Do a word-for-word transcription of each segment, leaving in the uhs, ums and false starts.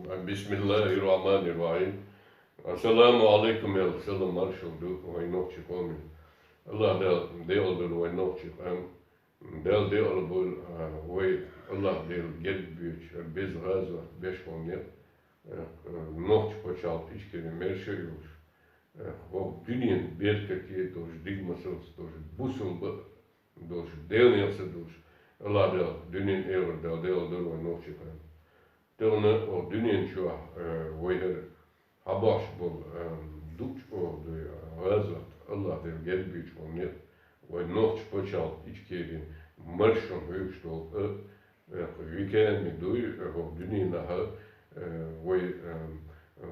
بسم الله الرحمن الرحيم. السلام عليكم, аьлла, салам-маршал ду вай нохчий къоман. АллахӀ Дала декъала дойла вай нохчий къам. Дала декъала дойла, а, вай АллахӀ Дала герга беча, хӀара беза гӀазот беш бола никъ, а, а, нохчий пачхьалкх Ичкери маьрша йолаш, а, хӀокху дуьненна беркате долаш, дика масалца долаш, бусалба а долаш, Делан некъаца долаш, АллахӀ Дала, дуьненан Элар Дала декъала дойла вай нохчий къам. Тахан хӀокху дуьнен чохь, а, вай хӀара хьабахьаш болу, а, дукхачу оха дуй, а, гӀазот, АллахӀ Дала герга беча болу некъ, вай нохчий пачхьалкх Ичкери маршонна хьоьгуш долу, а, а, веками дуй, а, хӀокху дуьненахь, а, вай, а, а,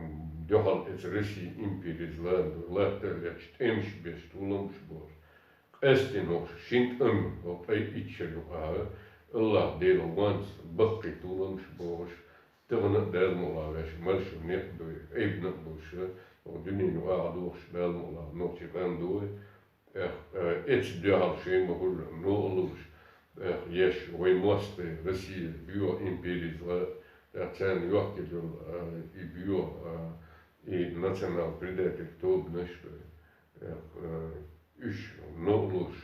дуьхьал эца Россин империца лан ду, латта а летташ, тӀемаш беш, толамаш болуш. Къаьсттина хӀокху шина тӀамна хӀокху ткъе итт шарна юкъахь АллахӀ Делан гӀонца баккхий толамаш бохуш, тахана а Дала мукъалахь ваьш маршонна некъ дуй, айбина а болуш, хӀокху дуьненна юкъахь дохуш Дала мукъалахь нохчий къам ду вай. Эх, э, эцу дуьхьал шайн ма-хӀуьллу новкъа луш, эх, еш вай мостагӀий Россия боьха империца лан, эх, царна йохкийла йолу, э, и боьха, э, и национал-предатель тобанаш дуй. Эх, э, уьш новкъа луш,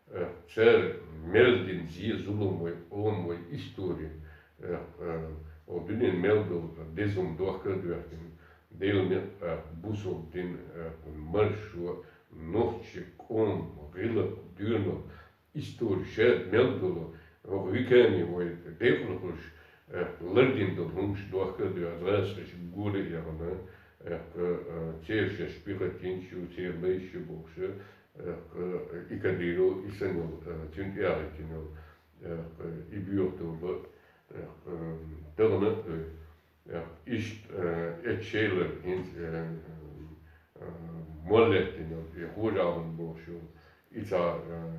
э, цара мел дина зен-зулам вай къоман, вай историн, э, э, хӀокху дуьненна мел долу деза-хӀума дохка а доьхкина, Делан некъ, э, бусалба дин, э, маршо, нохчийн къоман гӀиллакх, доьналла, истори шаьш мел долу, хӀокху веками вай декъала хуьлуш, э, лардина долу хӀумаш дохка а доьху, гӀазкхаша гора а яхана, э, э, церан шаьш пехотинцаш ю, церан лайш ю бохуш, э, э, и Кадыров, и санна йолу, э, цуьнан тӀехь а хӀиттина йолу, э, э, и боьха тоба, э, э, тахана а, э, Э, иштта, э, эцу шелара хӀинца, э, э, молла лаьттина йолу, и хожа Ӏалам бохуш йолу, и цхьа, э,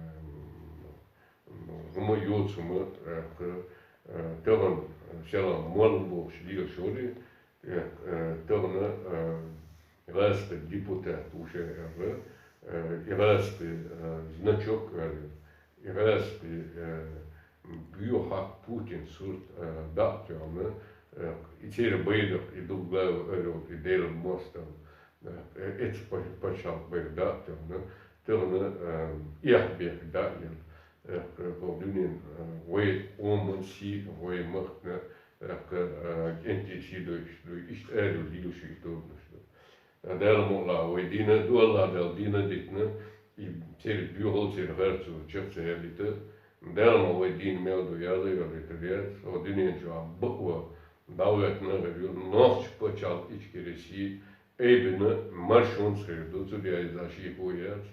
хӀума йоцу хӀума, э, кху, э, тахана, э, селхана молла бохуш лелаш йолу, э, э, тахана, э, гӀазкхийн депутат ву ша аьлла, э, и гӀазкхийн, э, значок аьлла, и гӀазкхийн, э, боьха Путин сурт, э, дӀа а тоьхна, э, и церан байракх, и дугла орел, и Делан мостагӀ, э, эцу па-, пачхьалкх байракх дӀа а тоьхна, тахана, э, эхь бехк дӀа а елла, э, хӀокху дуьненна, э, вай къоман сий, вай махкана, э, э, кӀентий сий дойуш ду, иштта аьлла лелаш ю и тобанаш ду. Дала мукъалахь вай дийна а ду, АллахӀ Дала дийна а дитина, и церан доьхал, церан харцо чекх ца яздита. Дала ма вай дийна мел ду, яла а йолуьйтур яц, хӀокху дуьнен чохь бакъо дӀавоьттина а хир ю, нохчийн пачхьалкх Ичкери сий айбина маршонца хир ду, цу тӀехь иза шеко яц,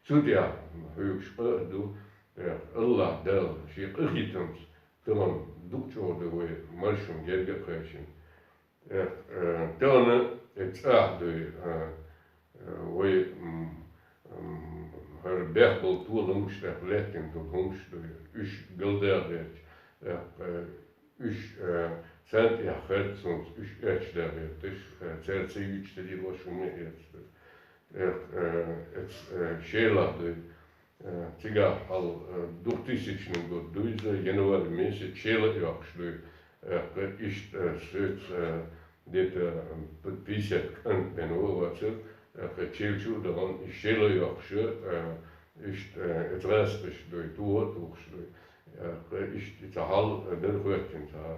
цу тӀехь хьоьгуш къа а ду, э, АллахӀ Дала шен къинхетамца тахана дукха чӀогӀа ду вай маршонна герга а кхаьчна. Э, э, тахана, э, цӀахь дуй, э, э, вай, м, м, хӀара бехк болу толамаш тӀехь лаьттина долу хӀумаш дуй, уьш галдаха гӀерташ, э, э, уьш, э, царна тӀехь харцонца уьш аьчдаха гӀерташ, э, цара ца юьйцуш ца лелош хӀума а эцна дуй. Э, э, эц-, э, шелахь дуй. Э, цигахь хьал, э, двухтысячный год ду иза, январь месяц, шела а йоккхуш дуй. Э, кху иштта, э, соьца, э, где-то, э, п-, пятьдесят кӀант бен ву вацар, э, кху чел чу а дахана, и шела а йоккхуш, э, иштта, э, эца гӀазкхаша дуй, туха а тухуш дуй. Э, кху иштта и цхьа хьал, э, дара хӀоьттина цхьа,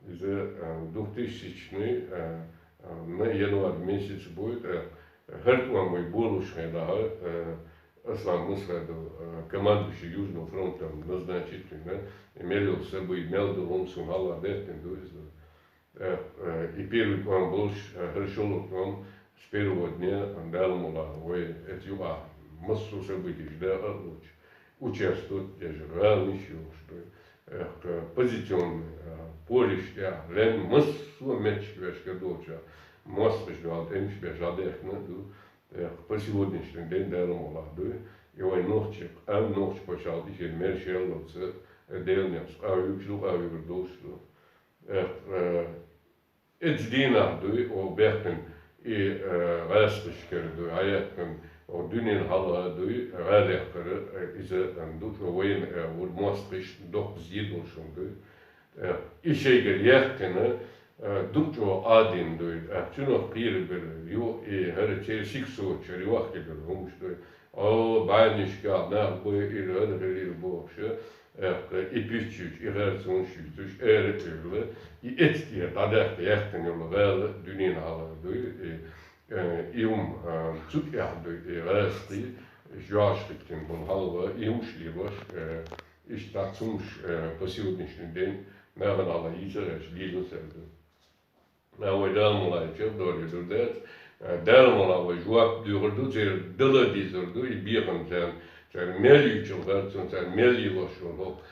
э, иза, э, двухтысячный, э, э, на январь месяц буй, э, хӀара тӀом вай болуш хилахь, э, Аслан Масхадов, э, командующий Южного фронта назначить вина, и мел йолу событие, мел долу хӀума суна хьалха лаьттина ду иза. Э, э, и первый тӀом болуш, э, хӀара шолгӀа тӀом с первого дня, э, Дала мукъалахь, вай эца юкъахь массо а событиеш дакъа а лоцуш, участвовать деш, гӀаланаш йохуш ду. Э, позиционный, э, полеш тӀехь лен массо а меттигаш вешка долчохь, мостагӀаш дуьхьал тӀемаш беш дӀадаьхкина а ду. Э, по сегодняшний день Дала мукъалахь дуй, и вайн нохчий къам, нохчий пачхьалкх Ичкери маьршаллалц, э, Делан некъаца къахьоьгуш ду, къахьоьгур долуш ду. Э, э, эцу дийнахь дуй, оха баьхкина и, э, гӀазкхашкара дуй, хьаяьккхина, оха дуьненна хьалха дуй, гӀалаяккхара, э, иза, э, дукха вайна, э, вур мостагӀаш доккха зен долуш хӀума дуй. Э, и шайгара яьккхина, Э, дукха чӀоагӀа Ӏадийна дуй, э, цунах кхерабелла ю, и хӀара церан сиксочара йохкабелла хӀумаш дуй. О, бӀаьннашкахь нах бай ира, хӀара хилира бохуш, э, и пиччуьйчу, и харцонаш юьйцуш, ара а тӀевилла, и эцтӀера дӀадаккха яьккхина йолу гӀала дуьненан хьалха дуй, и, э, и хӀума, э, цу тӀехь дуй, и гӀазкхий, жоьжахатин болу хьалха, и хӀумаш лелош, э, иштта цхьацца хӀумаш, э, по сегодняшний день нахана хьалха йийца а гӀерташ, лело цара ду. Ма вай Дала мукъ лахь чекхдовлийла ду дац. Дала мукъ лахь вай жоп доьхур ду, церан дала дезар ду, и бехам царна, цара мел юьйцуш хӀара цунна, цара мел лелош йолу хӀокху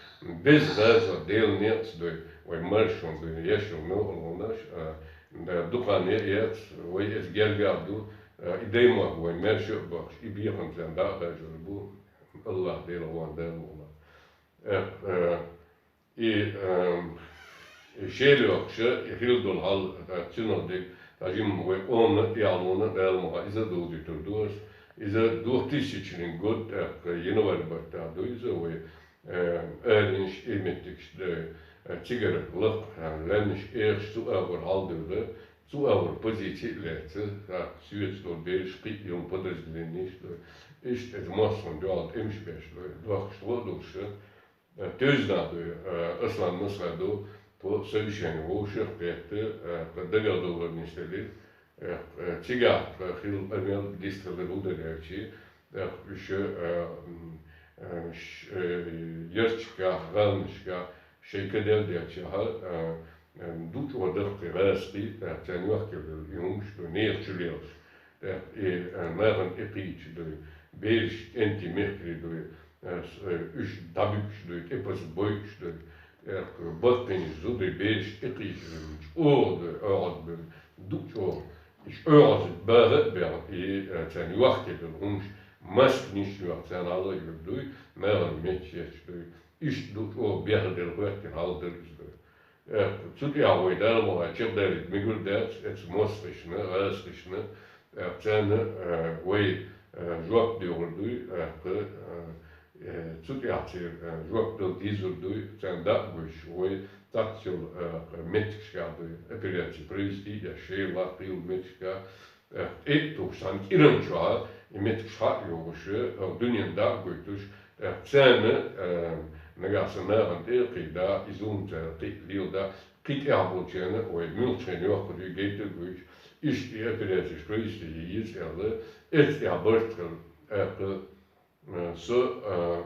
беза гӀазот Делан некъаца дуй, вай маршонна дуй, еш йолу новкъарлонаш, а, да, дукха некъ яц, вай иза гергахь ду, а, и даймохк вай маьрша а бохуш, и бехам царна дӀа а хажор бу, АллахӀ Дела гӀо Дала мукъ лахь. Э, э, И, эм, и шел йоккхуш, и хилла долу хьал, э, цунах дерг, ткъа жимма вай къомана а, тӀаьхьалонна а Дала мукъ лахь иза а довзуьйтур ду ас. Иза двухтысячный год, тӀаккха январь баттахь ду иза вай, э, аренаш, и меттигаш, э, цигара лакха, э, лаьмнаш, эхаш цу агӀор хьалдевлла, цу агӀор позици а лаьцна, тӀаккха соьца долу бераш кхин а йолу подразделенеш ду. Иштта иза массо а дуьхьал тӀемаш беш ду, дохкуш ло а долуш, Э, тоьзна дуй, э, Аслан Насхадов, тхо совещание вовшах кхетта, э, тхан дагах довлар нисделира, э, э, цигахь тхан хилла къамел дистхилар хӀун дара аьлча, э, уьш, э, м, э, ш-, э, ярташкахь, гӀаланашкахь шайн кадел делчахьа, э, э, дукха чӀогӀа дахкий гӀазкхий, э, царна йохкабелла и хӀумаш ду, нехан чулелаш. Э, и, э, нахана тӀекхийча дуй, бераш, кӀентий, мехкарий дуй, э, с-, э, уьш дӀабуьгуш дуй, тӀепаза бойуш дуй, э, баккхийнаш зударий, бераш тӀекхийча дуй, чӀогӀа дуй, оьгӀаз буй, дукха чӀогӀа. Уьш оьгӀаз баха а баьхна, и, э, царна йохкабелла хӀумаш, масканаш а йохка, царна хьала а йуьр дуй, нахана метташ етташ дуй. Иштта дукха чӀогӀа бехделла хӀоьттина хьал дара иза дуй. Э, цу тӀехь вай Дала мукъ лахь чекхдалийта мегар дац, эцу мостагӀашна, гӀазкхашна, э, царна, э, вай, э, жоп доьхур дуй, э, кху, э, э, цу тӀехь церан, э, жоп дала дезар дуй, царна дӀа а гуш, вай цхьацца йолу, э, меттигашкахь дуй, операци провести а еш, шайла лакхе йолу меттигашкахь, Э, тӀе а тухуш, цхьана кӀиран чохь и меттигаш хьа а йогӀуш, э, дуьненна дӀа а гойтуш, э, царна, э, нагахь санна нахана тӀе а кхийда, и зулам цара кхин а лелада, кхин тӀехь болчарна вай муьлххачу хенахь йоккхур ю, гайта а гойтуш, иштта и операцеш провести е еза аьлла, эцу тӀехь барт хилла, э, кху Э, со, э,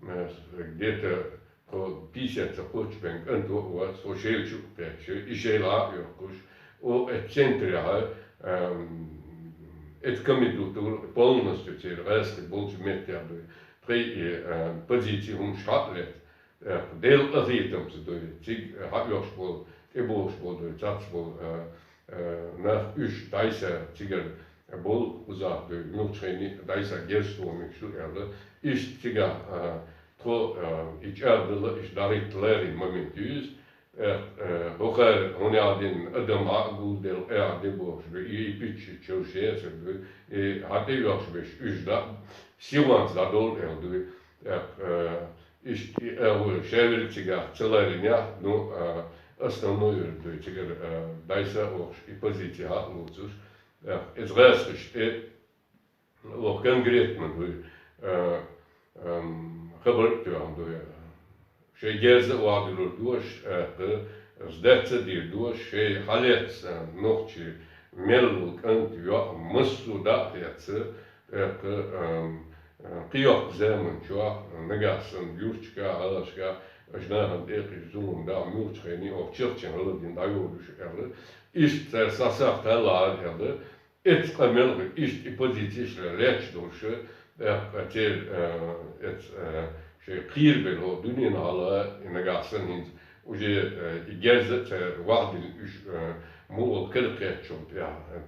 э, где-то кхо пятьдесят ца кхоччу бен кӀант ван а вац, со шайла чу а кхаьчча, и шайла а йоккхуш, о, э, центрехь, эм, эта комендатура полностью церан гӀазкхий болчу меттехь дуй. Тхайн и, э, позици хӀумаш хьа а лаьцна, э, Делан къахетамца дуй. Цига, э, хьа а йоккхуш болу, тӀебогӀуш болу дуй, цац болу, э, Э, нах уьш дӀайса цигара болу кхузахь дуй, муьлххачу хенахь дӀайса герз тохамигаш ду аьлла. Иштта цигахь, а, тхо, а, и чӀагӀдала, иштта дӀахӀитта ларийна момент ю иза. Э, э, хӀокхара хӀун яхь дина адам Ӏа а гулделла, Ӏа а де бохуш ду, и, и пиччи чевш яцар ду, и хьан тӀе а йохуш берш уьш дӀа, сихонца дӀадовла аьлла дуй. Э, э, Иштта и агӀор шаверг цигахь ца ларинехь, ну, а, основной верг дуй, цигара, а, дӀайса а вахаш, и позици хьа а лоцуш, а, иза гӀазкхашна тӀе, ваха конкретно дуй, а, ам, хабар а тоьхна дуй. Шайн герз а охьадуьллур дош, а, кху, сдаться а дийр дош, шайн хьалаьцна нохчий мел ву кӀант, йоӀ, массо а дӀа а хецна, ТӀаккха, ам, а, кхин йоккха заман чохь, нагахь санна юрташкахь, гӀалашкахь, аша нахана тӀе а кхийча зулам дахь, муьлххачу хенахь оха чехчан гӀалат дина дӀайолуш аьлла, иштта цара схьа сахьталла аьлла, эцу къамел а, иштта и позицеш лаьтташ долуш, тӀаккха церан, а, эцу, а, шайн кхерабелла хӀокху дуьненан хьалха, и нагахь санна хӀинца уже, а, и герз а цара вахдина уьш, а, мугӀал кара кхеттачул тӀаьхьа, а,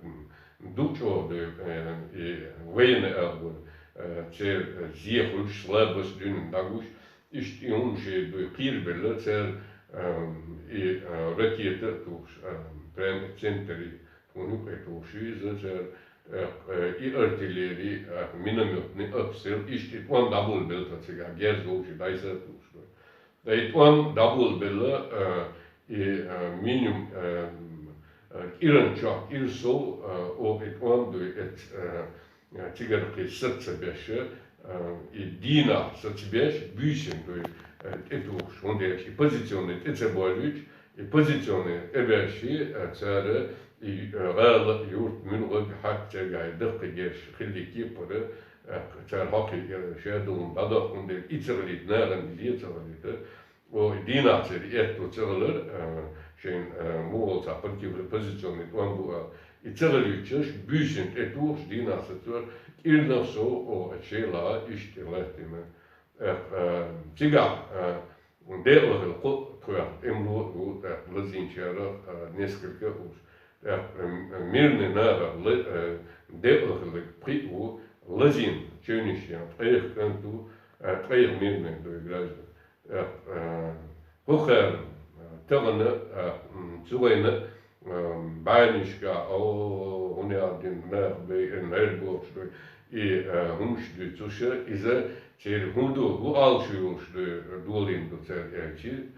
Дукха чӀогӀа ду, э, и военный агӀор, э, церан, э, зе хуьлуш, слабость дуьненна дӀагуш, иштта и хӀума шен дуй кхерабелла цара, э, и, э, ракета а тухуш, э, прямо центре, тхуна юкъе тухуш ю иза цара, э, э, и артиллерия, э, миномётный обстрел, иштта и тӀом дӀаболабелла тхан цигахь, герз вовшийн дӀайса а тухуш ду. Ткъа и тӀом дӀаболабелла, а, и, а, минимум, а, КӀиранчохь, кӀира сов, э, оха и тӀом дуй, эц, э, э, цигара кхин саца беш, э, и дийнахь саца беш, буьйсина дуй, э, тӀетухуш, хӀунда аьлча и позиционный тӀе ца болуьйтуш, и позиционный тӀебаьшши, э, цара и, э, гӀала, юрт, муьлхарг хьаьрчча цергахь даккхий герш хилли кепара, э, цара хьокхий, э, шадолун дӀадоккхун дерг и ца гӀалийта, нахана ле ца гӀалийта. О, дийнахь церан аьтту ца гӀалар, э, шайн, э, мугӀал цхьа противопозиционный тӀом бу а. И ца гӀалуьйтуш, буьйсина тӀетухуш, дийнахь сацор, кӀирнах сов, о, шелахь иштта латтийна. Э, э, цигахь, э, декъала хила кхо тхоьх тӀемало а ву, тӀаккха лазийначарах, э, несколько а ву. ТӀаккха, э, мирный нахах ла-, э, декъала хилларг пхиъ а ву, лазийна чевниш ян, ткъех кӀант ву, э, ткъех мирный дуй граждан. Э, э, хӀокхара, э, тахана, э, м, цу вайна, э, бӀаьннишка, о, хӀун ял дина нах бай, э, нер бохуш дуй, и, э, хӀумаш дуй цу ша, иза церан хӀун ду, хӀун алуш йолуш дуй, долийна ду цара аьлчи,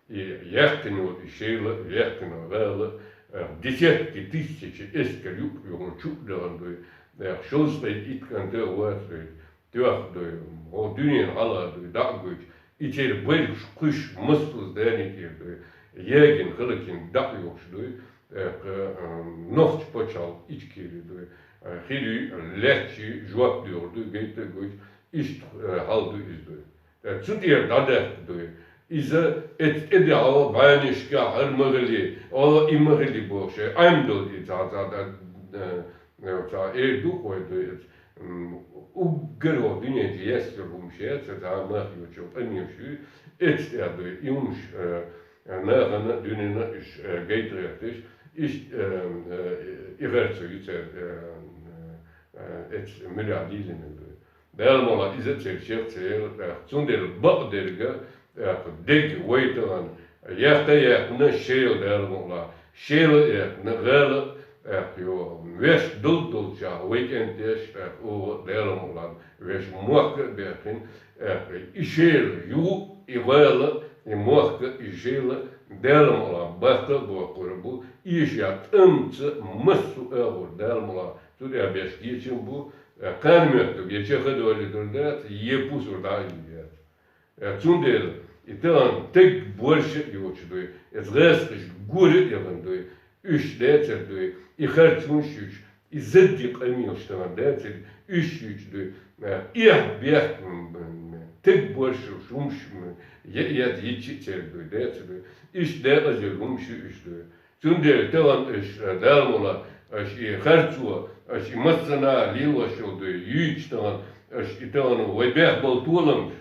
и яьккхина йолу и шела, яьккхина гӀала, э, десятки тысячи эскар юкъ-юхана чу а дахана дуй, э, шовзткъе итт кӀант а вац дуй, тоьхна дуй, хӀо дуьненан хьалха дуй, дӀа а гуьйтуш, и церан бергаш кхуьш массо а зданий тӀера дуй, ягийна, хӀаллакйина дӀа а йохуш дуй, тӀаккха, э, нохчийн пачхьалкх Ичкери дуй, э, хир ю, лаьтташ ю, жоп доьхур дуй, гайта а гойтуш, иштта, э, хьал ду иза дуй. Э, цу тӀера дӀадаьхка дуй. Иза эцу тӀедехьа бӀаьннишка хӀара ма хили, о, и ма хили бохуш, Ӏемдолу и цхьа, цхьа, э, э, цхьа эр ду-кх вай дуй, эцу, м, уггар хӀокху дуьнен чу есталур хӀумаш яц, цхьа мах йоцу къамелаш ю, эцу тӀехь дуй, и хӀумаш, э, нахана а, дуьненна а уьш, э, гайта гӀерташ, иштта, э, э, и харцо ю церан, э, э, эцу муьрехь дийлина дуй. Дала мукъ лахь, иза церан чекх ца яра тӀаккха. Цундела бакъдерг, тӀаккха, дерг вай тахана, яхта а яьккхина шела, Дала мукъ лахь, шела а яьккхина гӀала, тӀаккха, йо, ваьш долу долчохь вай кӀенташ, тӀаккха, оха, Дала мукъ лахь, ваьш мохк а баьккхина, тӀаккха, и шела ю, и гӀала, и мохк, и шела, Дала мукъ лахь, баккха а боккхур бу, эшаца, тӀамца массо а агӀор, Дала мукъ лахь, цу тӀехь беш кечам бу, Э, кхана моьттург я чехка долуьйтур дац, я пусар дӀа а йийр яц. Э, цундела и тахана таг борша а йоцуш дуй, эцу гӀазкхаша гора а яхана дуй, уьш дацар дуй, и харц хӀумаш юьтуш, и зада къамелаш тахана дацар, уьш юьтуш дуй, э, эхь-бехк, м, м, таг борша хӀумаш, м, я, я, йичи а церг дуй, дацар дуй, иштта декъаза йолу хӀумаш ю уьш дуй. Цундела тахана аша, э, Дала мукъ лахь, аша и харцо, аша и массанхьа лелош йолу дуй, юьйцуш тахана, аша и тахана вай бехк болу толамаш,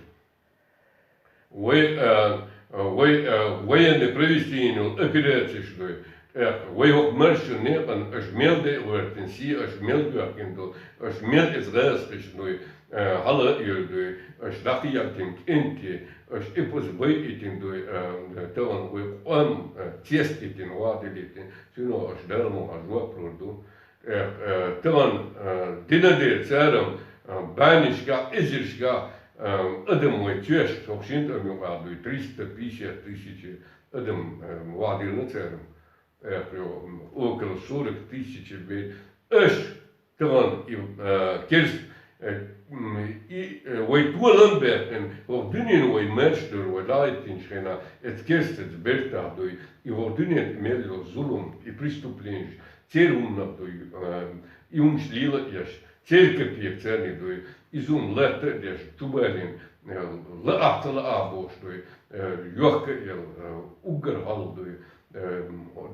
вай, э, э, вай, э, военный провести йина йолу операцеш дуй, тӀаккха вай хӀокху маршо некъан аша мел декъа гӀоьртина, сий аша мел доьхкина ду, аша мел иза гӀазкхаша дуй, э, хьала а йолу дуй, аша дӀакхиъийтина кӀентий, аша эпос байъийтина дуй, э, тахана вай къам, э, цец а йитина, вахь дилийтина, цуьнан аша Дала мукъ лахь жоп лур ду. Э, э, тахана, э, дина дера цара, э, бӀаьннишкахь, эзаршкахь, э, адам вай цоьш, хӀокху шина тӀам юкъахь дуй, триста пятьдесят тысяч адам, э, вахь диллина цара. Э, около сорок тысяч бен. Аша тахана и, э, керс-, э, м, и, э, вай толам баьккхина, хӀокху дуьненна вай маьрша дара, вай дӀахӀиттинчу хенахь, эцу керстаца бертахь дуй, и хӀокху дуьненна тӀе мел йолу зулам, и преступленеш, церан хӀуманах дуй, э, и хӀумаш лела а еш, церан капек царна дуй, иза хӀума латта а деш, чубалийна, э, лаахь ца лаахь бохуш дуй, э, йохка а ел, э, уггар хьалха дуй, э,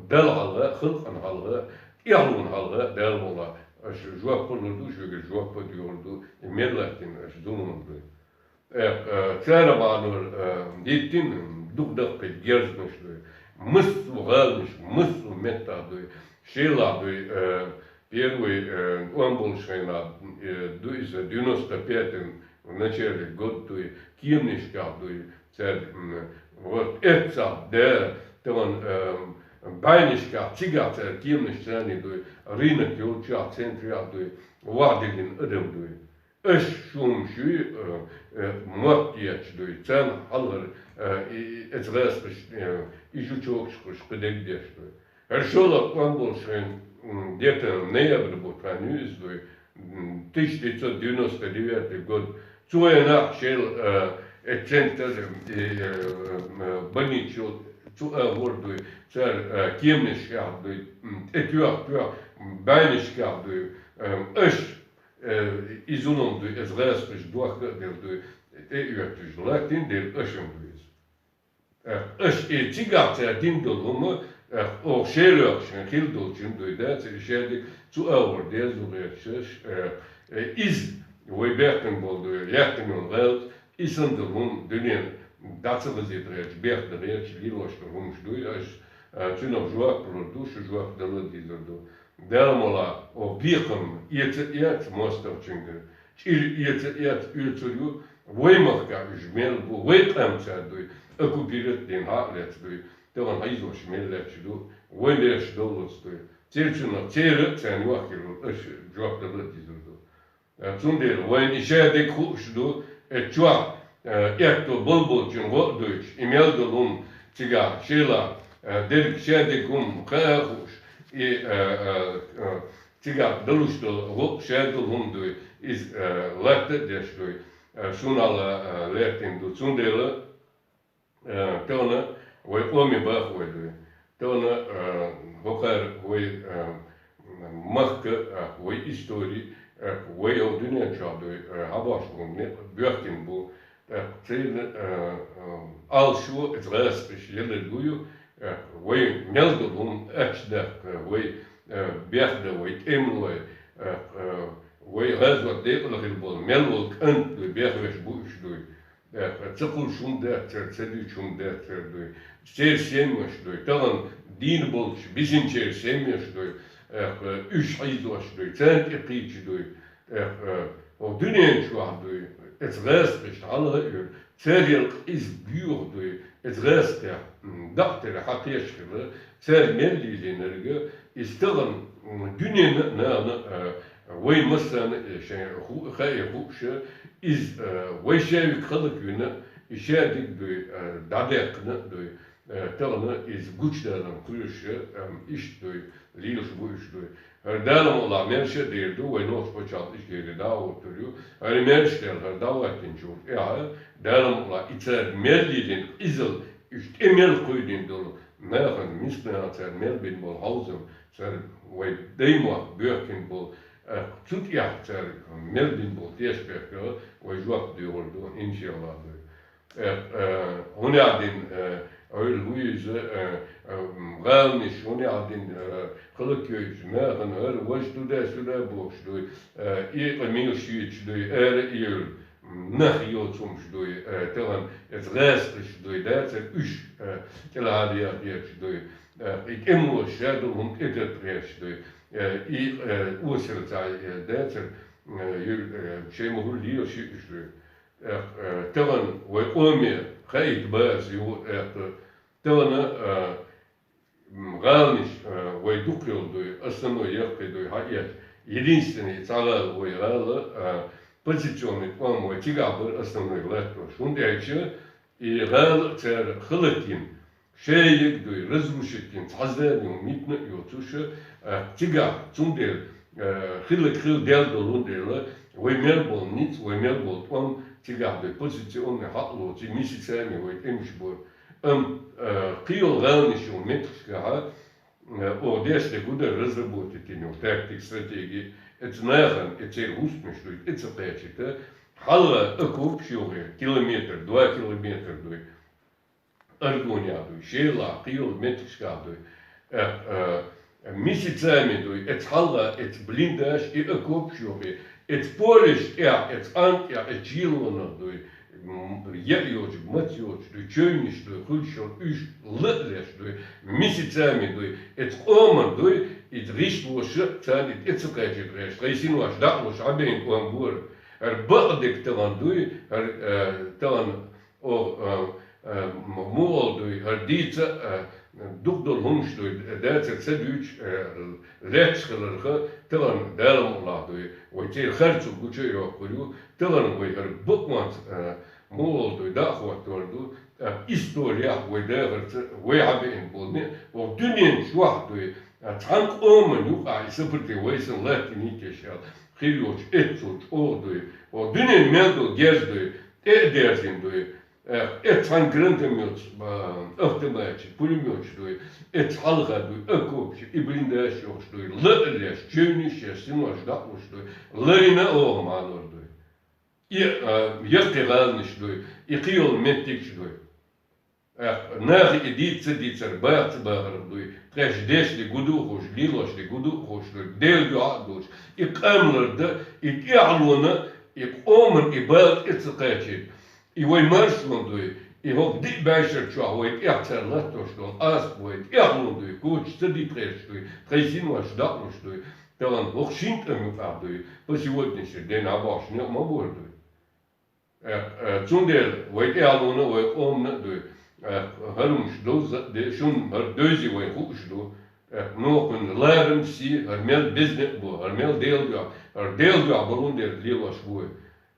Далла хьалха, халкъана хьалха, тӀаьхьалонна хьалха, Дала мукъ лахь, аша жоп а лур ду, шуьгара жоп а доьхур ду, и мел латтийна аша зулам дуй. Э, э, цара бахьанор, э, диттина дукха даккхий герзнаш дуй. Массо а гӀаланаш, массо а меттахь дуй. Шелахь дуй, э, первый, э, тӀом болуш хенахь, э, ду иза девяносто пятом в начале год дуй, кеманашкахь дуй. Цара, м, вот эццахь, да, тахана, э, бӀаьннишкахь, цигахь цара кеманаш царний дуй, рынок йолчохь, центрехь дуй, вахь диллина адам дуй. Аша шу хӀума шуьй, э, э, мотт етташ дуй, царна хьалхара, э, и, и, эцу гӀазкхаша, э, и жучокаш кхуьш кхидерг деш дуй. ХӀара шоллагӀа тӀом болуш хенахь, м, где-то ноябрь бутт хан ю иза дуй, м, тысяча девятьсот девяносто девятый год. Цу вайнахь шел, э, э, центр, э, э, э, больничал цу агӀор дуй, цара, э, кеманашкахь дуй, м, тӀе тоьхна-тоьхна, бӀеннашкахь дуй, э, аша, э, и зулам дуй, иза гӀазкхаша дохка а делла дуй, тӀе а оьттуш, латтийна дерг аша-м дуй иза. Э, аша и цигахь цара дина долу хӀума, э, оха шен лоьхуш хилла долчун дуй, да, цара и шадерг цу агӀор деза ду гӀерташ, э, э, иза вай бехкан болу дуй, яьккхина йолу гӀалат, и санна долу хӀума дуьненна дӀа ца хазийта гӀерташ, бехдан гӀерташ лелош долу хӀумаш дуй, аша, э, цуьнах жоп лур ду, шу жоп дала дезар ду. Дала мала, оха бекхам эца а эца мостагӀчуьнгара, чӀир эца а эца оьцур ю, вай махкахь уьш мел бу, вай къам цара дуй, оккупировать дина хьа а лаьцна дуй, тахана хьийзош мел лаьтташ ду, вай бераш довллалц дуй. Церан цунах церан а царна йохкийла аша жоп дала а дезар ду. Э, цундела вайна и шадерг хууш ду, э, чохь, э, аьтто болу болчун гӀо а дуьйцуш, и мел долу хӀума цигахь шелахь, э, дерг шадерг хӀума хаа а хууш, и, э, э, э, цигахь далуш долу гӀо а шадерг долу хӀума дуй, иза, э, латта а деш дуй, э, шуна ала, э, лаьттина ду. Цундела, э, тахана вай къоме баха вай дуй. Тахана, э, хӀокхара вай, э, махка, э, вай истори, э, вай хӀокху дуьнен чохь дуй, э, хьабош бу, не-, боьхкина бу. ТӀаккха церан, э, э, алшо иза гӀазкхаша елларг ю, э, вай мел долу хӀума аьтташ даккха, вай, э, бехдан, вай тӀемалой, э, э, вай гӀазот декъала хир болу мел волу кӀант дуй, бехвеш бу уьш дуй. Э, ца кхуллуш хӀума дац цара, ца дуьйцуш хӀума дац цара дуй. Церан семьяш дуй. Тахана дийна болчу бисинчеран семьяш дуй. Э, уьш хьийзош дуй, царна тӀе кхийча дуй. Э, хӀокху дуьнен чохь дуй, иза гӀазкхашна хьалха а йоьду, церан ялкъа иза боьха дуй, иза гӀазкхех, м, дакъа тера хьакхеш хилла, цара мел лелийнарг, иза тахана, м, дуьненна а, нахана а, э, вай массарна а, э, шайн ху-, хаьа хууш, иза, э, вай шаьвиг хӀаллаквина, и шадерг дуй, э, дӀадаьккхина а дуй, э, тахана иза гучудаларна кхоьруш, э, иштта дуй, лелаш бу уьш дуй. ХӀара Дала мукъалахь маьрша а дер ду, вай нохчийн пачхьалкх Ичкери дӀа а гӀоттур ю. ХӀара маьрша даьлла, хӀара дӀахӀоьттинчул тӀаьхьа, Дала мукъалахь, и цара мел лелийна къизалла, уьш тӀе мел кхуьйдина долу нахана, мискачу нахана цара мел бина болу хьовзам, цара вай даймохк боьхкина болу, э, цу тӀехь цара мел бина болу тешнабехках вай жоп доьхур ду, иншаллахӀ, дуй. Э, э, хӀунда аьлла дина, э, Ӏуьйла ву иза, э, э, м, гӀаланаш, хӀунда аьлла дина, э, хӀаллакйойтуш нахана, хӀара важа туда-сюда бохуш дуй, э, и къа мелаш йойтуш дуй, ара а евлла, м, нах йоцу хӀумаш дуй, э, тахана иза гӀазкхаша дуй, дацара уьш, э, тӀелахьа дехьа дехаш дуй, э, и тӀемалоша ша долу хӀума тӀетатта гӀерташ дуй, э, и, э, осал ца, э, дацара, э, ю-, э, шайн ма хӀуьлла лелаш ю уьш дуй. Э, э, тахана вай къоме хаийта база ю, э, тахана, э, м, гӀаланаш, э, вай дукха йолу дуй, основной яккхий дуй, хьаэцча, единственный цхьа гӀала вай гӀала, э, позиционный тӀом вай цигахь бара основной латтош. ХӀунда аьлча и гӀала цара хӀаллакйина, шайиг дуй, разрушить йина, цхьа зама митина а йоцуш, э, цигахь, цундела, э, хилларг хилла даьлла долун дела, вай мел болу ницкъ, вай мел болу тӀом цигахь дуй, позиционный хьакъ лоций, месяцами вай тӀемаш бора. Амма, э, кхин йолу гӀаланаш йолу меттигашкахьа, э, оха деш дерг хӀун дара, разработать йина йолу тактика, стратегия, эца нахана, эца церан хӀусамаш дуй, эца кхачийта, хьалха окопаш йохий, километр, два километра дуй. Аргунехь дуй, шелахь, кхин йолу меттигашкахь дуй. Э, э, месяцами дуй, эца хьалха, эца блиндаж и окопаш йохий, эца полеш тӀехь, эца къан тӀехь, эца чийлонах дуй, м, яа йоцуш, мац йоцуш дуй, чевнаш дуй, хуьлуш йолу уьш ла а леш дуй, месяцами дуй, эца къоман дуй, иза гӀишлоша, царна и тӀе ца кхачийта гӀерташ, тхайн синош дӀа а луш, Ӏабейн къом бора. ХӀара бакъдерг тахана дуй, хӀара, э, тахана Оха, а, а, м-, муха дуй, хӀара дийца, а, дукха долу хӀумаш дуй, дацара ца дуьйцуш, а, лаьтташ хиларх, тахана Дала мукъалахь дуй, вай церан харцо гучу а йоккхур ю, тахана вай хӀара бакъонца, а, муха дуй, дӀа а хӀоттор ду, Э, историяхь вай дахарца, вай хьабеана болу, вай дуьнен чохь дуй, э, цхьана къоман юкъахь и сопротив вай санна латтийна тешал, хир йолчу эццул чӀогӀа дуй, вай дуьнен мел долу герз дуй, тӀе а дерзина дуй, э, эццхьана гранатометаш, э, автоматчи, пулеметчи дуй, эццхьана хьалха дуй, окопчи, и блиндаж йохуш дуй, ла а леш, чевнаш еш, синош дакъалуш дуй, ларина а оха манор дуй. И, а, яккхий гӀаланаш дуй, и кхийолу меттигаш дуй. Э, нахе и дийца ца дийцар, баха ца бахарх дуй, тхеш дешна гу ду а хууш, лелошна гу ду а хууш дуй, Делан дуьхьа а долуш, и къамлар дан, и тӀаьхьалонан, и къоман, и бала тӀе ца кхачийта, и вай маршонан дуй, и хӀокху диъ бӀешар чохь вай тӀех цара латтош долу аст вай тӀаьхьалонан дуй, коча ца дитхерча дуй, тхайн синош дакъалуш дуй, тахана хӀокху шина тӀам юкъахь дуй, по сегодняшний день а бохуш некъ ма бора дуй. Э, э, цундела вай тӀаьхьалонан а, вай къоман а дуй. Э, хӀара хӀумаш довза а де, шуна хӀара девзи вайн хууш ду. Э, нохана ларам, сий, хӀара мел беза некъ бу, хӀара мел Делан дуьхьа, хӀара Делан дуьхьа балун дерг лелош бу вай.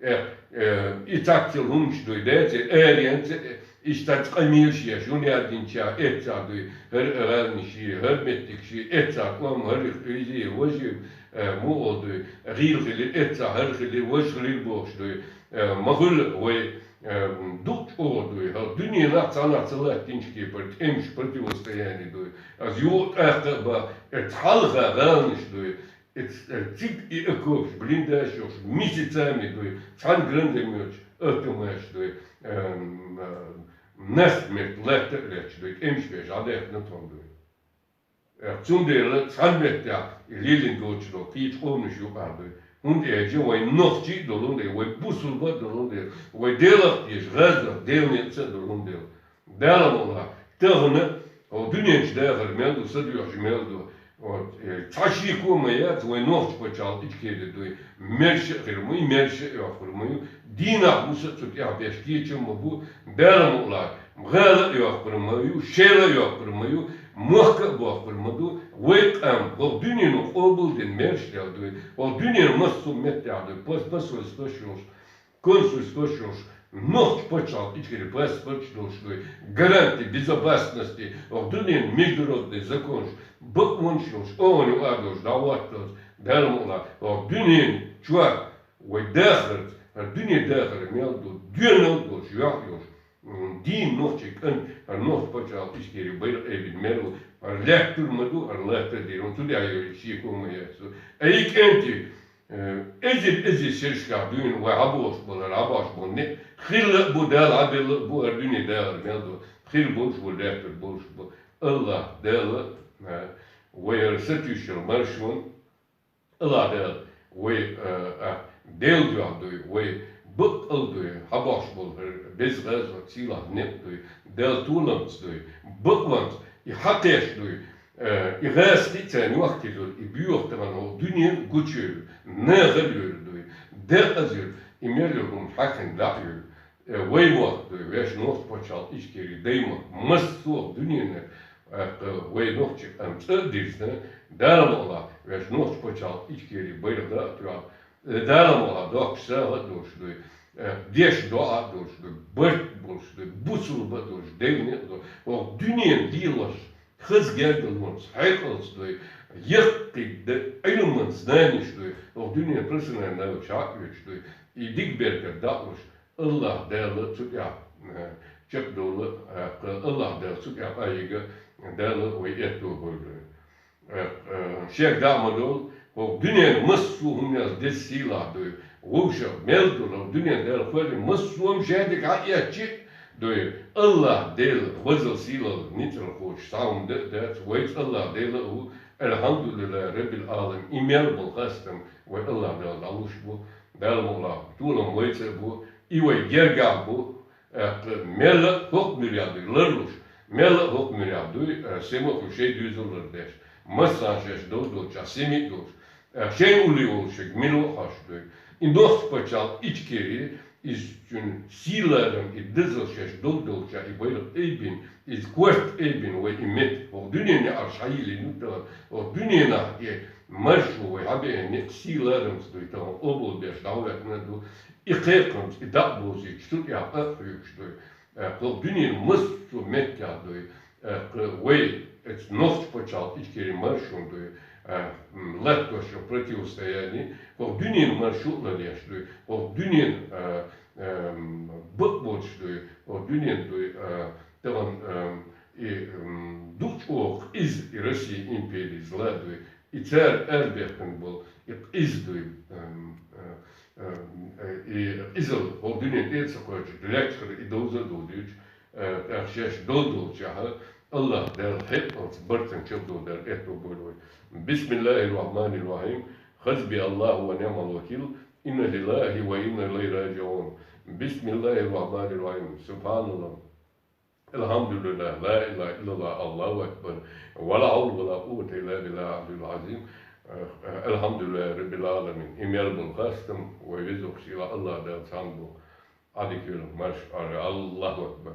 Э, э, и цхьацца хӀумаш дуй, деций, аренца, э, иштта цхьа къамелаш еш, юн яздинча, эццахь дуй, хӀара гӀаланаш, хӀара меттигаш, эццахь къоман, хӀара их, иза, важа, э, муха дуй, гӀийла хилира, эццахь хӀара хилира, важа хилира бохуш дуй. Э, ма хуьлу вай, э, дукха чӀогӀа дуй, хӀара дуьненахь цхьаннах ца латтийначу кепара тӀемаш, противостояние дуй. Аса юха тӀаккха а бан, э, цхьалха гӀаланаш дуй, э, ц-, э, цига и окопаш, блиндаж йохуш, месяцами дуй, цхьана гранатометаш, автоматаш дуй, эм, э, наст метта латта а лаьтташ дуй, тӀемаш беш, Ӏадаьхна тхуна дуй. Э, цундела цхьана меттехь и лелийна доцуш долу кхечу къоманаш юкъахь дуй. ХӀунда аьлча вайн нохчий а долун дела, вай бусулба а долун дела, вай Делах а дезаш, гӀазот, Делан некъаца а долун дела. Дала мукъ лахь, тахана, хӀокху дуьнен чу дахар мел ду, са доьхуш мел ду. Вот, э, цхьа шеко а ма яц, вайн нохчийн пачхьалкх Ичкери дуй. Мерша а хир ма ю, мерша а йоккхур ма ю. Дийнахь буса а цу тӀехь беш кечам ма бу. Дала мукъ лахь, гӀала а йоккхур ма ю, шела а йоккхур ма ю, мохк а боккхур ма ду, вай къам хӀокху дуьнено къобалдина мерш дел дуй, хӀокху дуьненан массо а меттехь дуй, пос-, посольствош йолуш, консульствош йолуш, нохчийн пачхьалкх Ичкери паспорташ долуш дуй, гаранти безопасности, хӀокху дуьненан международный законаш, бакъонаш йолуш, оха ю а долуш, дӀахӀотталц, Дала мукъ лахь, хӀокху дуьнен чохь вай дахарца, хӀара дуьне дахар мел ду, доьналла долуш, йохь йолуш, м, дийна нохчийн кӀант, хӀара нохчийн пачхьалкх Ичкери байракх айбина мел ву, хӀара лаьттур ма ду, хӀара латта а дийр ву, цу тӀехь йолу шеко а ма яц. Ай, кӀентий, э, эзар-эзар шерашкахь дуьйна вай хьабохуш болу, хӀара хьабохуш болу некъ хилла а бу, Дала хьабелла а бу, хӀара дуьне дахар мел ду, хир болуш бу, лаьттур болуш бу. АллахӀ Дала, э, вай хӀара сатуьйсуш йолу маршонан, АллахӀ Дала вай, а, а, Делан дуьхьа дуй, вай баккъал дуй, хьабохуш болу хӀара беза гӀазот, сийлахь некъ дуй, Дала толамца дуй, бакъонца и хьакхеш дуй, а, и гӀазкхий царна йохкийла, и боьха тахана хӀокху дуьненан гучуйойла, нахала йойла дуй, декъаза йойла, и мел йолу хӀума хьаькхна дӀа а йойла. Э, вай вахт дуй, вешан нохчийн пачхьалкх Ичкери даймахка массо а дуьненара, э, вай нохчийн къам цӀа а дирзина, Дала мукъ лахь, вешан нохчийн пачхьалкх Ичкери байракх дӀа а тоьхна, э, Дала мукъ лахь, доккхачу сагӀа а долуш дуй, э, дешна доӀа а долуш дуй, барт а болуш дуй, бусулба а долуш, Делан некъ а долуш, хӀокху дуьненан лелош, хаза гергарлонца, хьекъалца дуй, яккхий д-, Ӏилманца, знанеш дуй, хӀокху дуьненан профессиональный навыкаш хьаоьцуш дуй, и дика беркат дӀа а луш, АллахӀ Дала цу тӀехь, э, чекхдовла, э, АллахӀ Дала цу тӀехь къахьега, Дала вай аьтто бойла. Э, э, шек дӀа а ма долу, хӀокху дуьненан массо а хӀуманех деза сийлахь дуй, вовшах мел долу дуьненан Дала кхоьллина массо а хӀума шадерг хьаэцчи а дуй, АллахӀ Дала хозал сийлалла ницкъалла кхочуш цхьа хӀума дан а дац, вайца АллахӀ Дала а ву, АльхьамдулиллахӀи Раббил Ӏаламин, и мел болу хастам вай АллахӀ Далла дӀалуш бу, Дала мукъ лахь, толам вайца а бу, и вай гергахь бу, аьлла, мел а хӀокху муьрехь дуй ларлуш, мел а хӀокху муьрехь дуй, э, сема а хуьлуш, шайн доьзал лардеш, массарна шаьш дов долчохь сема а долуш, э, шайн улле волуш шега мила а хьош дуй. И нохчийн пачхьалкх Ичкери, иза цуьнан сий-ларам, и дозалла шаьш дов долчохь, и байракх айбина, иза корта айбина вай и меттиг, хӀокху дуьненан неӀарш хьайиллина ю тахана, хӀокху дуьненахь и маршо вай хьабеана некъ сий-ларамца дуй тахана къобалбеш дӀахӀоьттина ду, и кхайкхамца и дӀа а бовзуьйтуш, цу тӀехь къа а хьоьгуш дуй. Э, кхы дуьненан массо а меттехь дуй, э, кхы вай, эцу нохчийн пачхьалкх Ичкери маршонна дуй, э, м, латтош йолу противостояние, кхы дуьненан маршо а ларъеш дуй, кхы дуьненан, э, эм, бакъ боцуш дуй, кхы дуьненан дуй, э, тахана, эм, и, м, ду чӀогӀа къиза и Россин импери зла дуй, и цара арабехкина болу и къиза дуй, эм, э, эм, э, и къизалла кху дуьненан тӀе а ца кхочуш, лаьттахара и довза а довзуьйтуш, э, тӀаккха шаьш долу долчохь, АллахӀ Дала хьекъалца барт санна чекхдолу дара аьтто бойла вай. Бисмиллахир-рахманир-рахим. Хасби Аллаху ва ниъмал вакил. Инна лиллахи ва инна илайхи раджиун. Бисмиллахир-рахманир-рахим. Субханаллах. Алхьамдулиллах. Ла илаха иллаллах. Аллаху акбар. Ва ла хьавла ва ла къуввата илла биллахил алиyyил азим. Алхьамдулиллахи раббил аламин. И мел болу хастам вай везачу сийлахь АллахӀ Далла цхьаьна бу. Ӏадика йолу марш, Аллаху акбар.